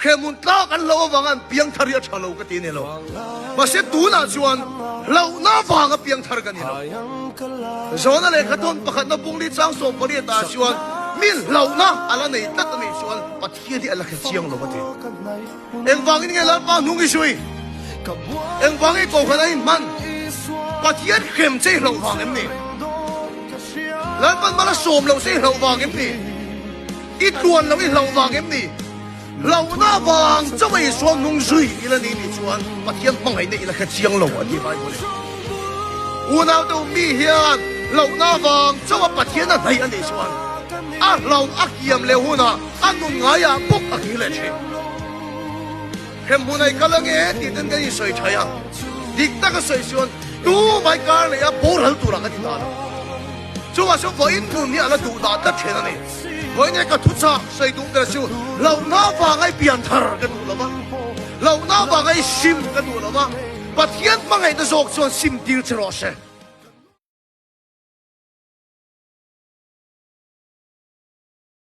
Hrehmun tlak an hlauh avanga an piangthar hi a tha lo ka ti a ni lo. Mahse tunah chuan hlauhna avanga piangthar ka ni lo. Zawhna lehkha thawn pakhatna bungli chang 18 ah chuan mi hlauhna a la nei tlat a nih chuan Pathian hi a la hre chiang lo a ti. Engvangin nge Lalpa hnung i zui? Engvangin kohhran a inhman? Pathian hrem che i hlauh vang em ni? Lalpan mal a sawm loh che i hlauh vang em ni? I tluan loh i hlauh vang em ni? Hlauhna vang chauh a Isua hnung zui ila ni nih chuan Pathian hmangaihna ila hre chiang lo a ti Bible in. Unaute u mi hian hlauhna vang chauh a Pathian a hnaih a nih chuan a hlauh a kiam leh hunah a nun ngaiah bawk a kir leh thin. Hremhmun ai kal ange tih ten kan insawi thai a, dik taka sawi chuan tu mai kar leh a boral turah kan indah lo. Chungah chuan vawiin nun hi a la duh dah tlat thin a ni. Vawiin he ka thuchak sawi duh ber chu hlauhna vanga i pian thar ka duh lo va, hlauhna vanga i sim ka duh lo va, Pathian hmangaihna zawk chuan sim tir che rawh se.